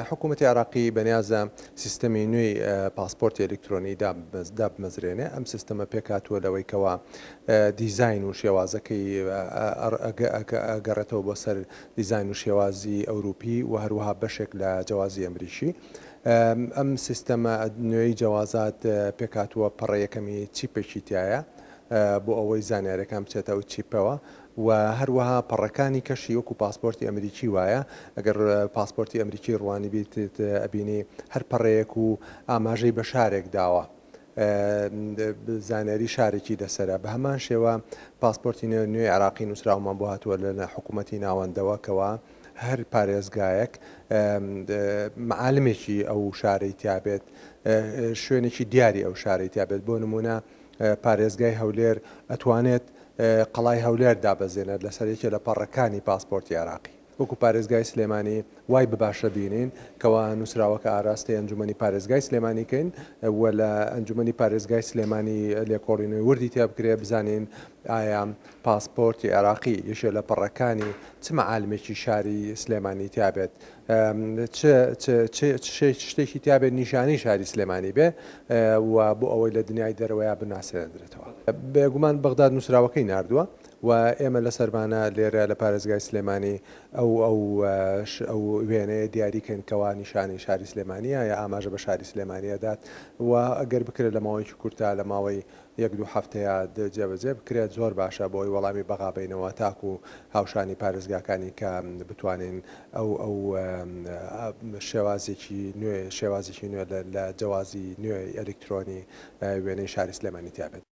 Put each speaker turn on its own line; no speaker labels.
حکوومەتی عێراقی بەنیازە سیستەمی نوێی پاسپۆرتی ئەلیکترۆنی دابمەزرێنێ، ئەم سیستەمە پێکهاتووە لەوەی کەوا دیزاین و شێوازەکەی ئەگەڕێتەوە بۆ سەر دیزاین و شێوازی ئەوروپی و هەروەها بەشێک لە جەوازی ئەمریکی. ئەم سیستەمە نوێی جەوازات پێکهاتووە پەڕە یەکەمی چیپێکی تیایە بۆ ئەوەی زانیاریەکان بچێتە ئەو چیپەوە و هەروەها پەڕەکانی کەشی وەکو پاسپۆرتی ئەمریکی وایە ئەگەر پاسپۆرتی ئەمریکی ڕوانیبیت ئەبینی هەر پەڕەیەک و ئاماژەی بە شارێک داوە زانیاری شارێکی لەسەرە بە هەمان شێوە پاسپۆرتی نوێی عێراقی نووسراومان بۆ هاتووە لە حکوومەتی ناوەندەوە کەوا هەر پارێزگایەک معالمێکی ئەو شارەی تیابێت شوێنێکی دیاری ئەو شارەی تیابێت بۆ نمونە پارێزگای هەولێر ئەتوانێت قەڵای هەولێر دابەزێنێت لەسەر یەکێ لە پەڕەکانی پاسپۆرتی عێراقی. وەکو پارێزگای سلێمانی وای بباشە بینین کەوا نوسراوەکە ئاراستەی ئەنجومەنی پارێزگای سلێمانی کەین و لە ئەنجومەنی پارێزگای سلێمانی لێکۆڵینەوەی وردی تیا بکرێ بزانین ئایا پاسپۆرتی عێراقی یەکێ لە پەڕەکانی چ مەعالمێکی شاری سلێمانی تیابێت چ چ چ شتێکی تیابێت نیشانەی شاری سلێمانی بێ و بۆ ئەوەی لە دنیای دەرەوەیا بناسێنرێتەوە. بێگومان بەغداد نووسراوەکەی ناردووە و ئێمە لەسەرمانە لێرە لە پارێزگای سلێمانی ئەو ئەو ئەو وێنەیە دیاری کەین کەوا نیشانەی شاری سلێمانییە یا ئاماژە بە شاری سلێمانی ئەدات و ئەگەر بکرێت لە ماوەیەکی کورتا لە ماوەی یەک دوو هەفتەیە جێبەجێ بکرێت زۆر باشە بۆ ئەوەی وەڵامی بەغا بەینەوە تاکو هاوشانی پارێزگاکانی کە بتوانین ئەو ئەو شێوازێکی نوێ شێوازێکی نوێ لە جەوازی نوێی ئەلیکترۆنی وێنەی شاری سلێمانی تیا بێت.